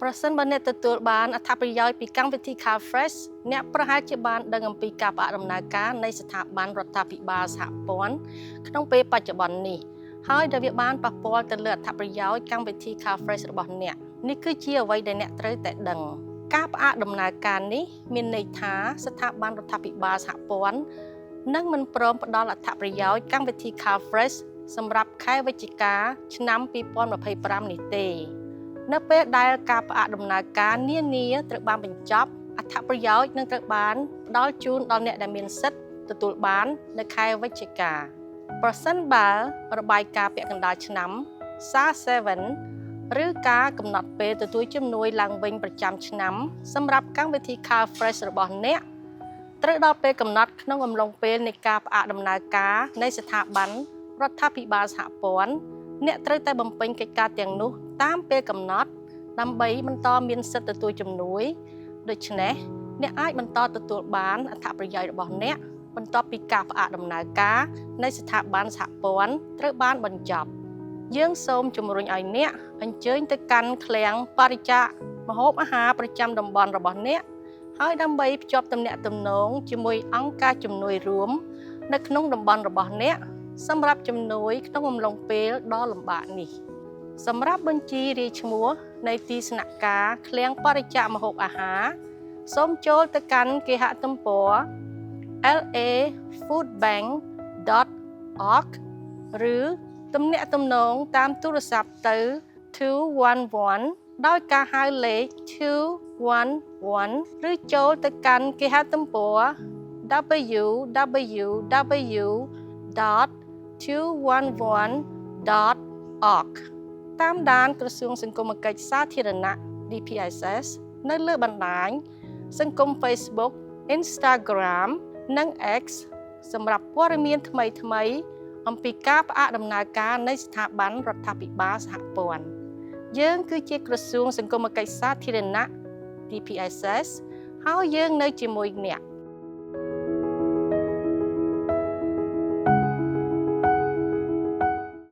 ប្រសិនបើអ្នកទទួលបានអត្ថប្រយោជន៍ពីកម្មវិធី CalFresh អ្នកប្រហែលជាបានដឹងអំពីការផ្អាកដំណើរការនៃស្ថាប័នរដ្ឋាភិបាលសហព័ន្ធក្នុងពេលបច្ចុប្បន្ននេះហើយដែលវាបានប៉ះពាល់ទៅលើអត្ថប្រយោជន៍កម្មវិធី CalFresh របស់អ្នកនេះគឺជាអ្វីដែលអ្នកត្រូវតែដឹងការផ្អាកដំណើរការនេះមានន័យថាស្ថាប័នរដ្ឋាភិបាលសហព័ន្ធនឹងមិនព្រមផ្ដល់អត្ថប្រយោជន៍កម្មវិធី CalFresh សម្រាប់ខែវិច្ឆិកាឆ្នាំ2025នេះទេ នៅពេលដែលការផ្អាកដំណើរការនានាត្រូវបានបញ្ចប់អត្ថប្រយោជន៍នឹងត្រូវបានផ្ដល់ជូនដល់អ្នកដែលមានសិទ្ធិទទួលបាននៅខែវិច្ឆិកាប្រសិនបើរបាយការណ៍ពាក់កណ្ដាលឆ្នាំ SAR 7ឬការកំណត់ពេលទទួលជំនួយឡើងវិញប្រចាំឆ្នាំសម្រាប់កម្មវិធី CalFresh របស់អ្នកត្រូវដល់ពេលកំណត់ក្នុងអំឡុងពេលនៃការផ្អាកដំណើរការនៃស្ថាប័នរដ្ឋាភិបាលសហព័ន្ធអ្នកត្រូវតែបំពេញកិច្ចការទាំងនោះតាមពេលកំណត់ដើម្បីបន្តមានសិទ្ធិទទួលជំនួយដូច្នេះអ្នកអាចបន្តទទួលបានអត្ថប្រយោជន៍របស់អ្នកបន្ទាប់ពីការផ្អាកដំណើរការនៃស្ថាប័នសហព័ន្ធត្រូវបានបញ្ចប់យើងសូមជំរុញឲ្យអ្នកអញ្ជើញទៅកាន់ឃ្លាំងបរិច្ចាគម្ហូបអាហារប្រចាំតំបន់របស់អ្នកហើយដើម្បីភ្ជាប់ទំនាក់ទំនងជាមួយអង្គការជំនួយរួមនៅក្នុងតំបន់របស់អ្នកសម្រាប់ជំនួយក្នុងអំឡុងពេលដ៏លំបាកនេះសម្រាប់បញ្ជីរាយឈ្មោះនៃទីស្នាក់ការឃ្លាំងបរិច្ចាគម្ហូបអាហារសូមចូលទៅកាន់គេហទំព័រ lafoodbank.org ឬទំនាក់ទំនងតាមទូរស័ព្ទទៅ211ដោយការហៅលេខ211ឬចូលទៅកាន់គេហទំព័រ www.211.org តាមដានក្រសួងសង្គមគិច្ចសាធារណៈ DPSS នៅលើបណ្ដាញសង្គម Facebook, Instagram និង X សម្រាប់ព័ត៌មានថ្មីៗអំពីការផ្អាកដំណើរការនៃស្ថាប័នរដ្ឋាភិបាលសហព័ន្ធយើងគឺជាក្រសួងសង្គមគិច្ចសាធារណៈ DPSS ហើយយើងនៅជាមួយអ្នក។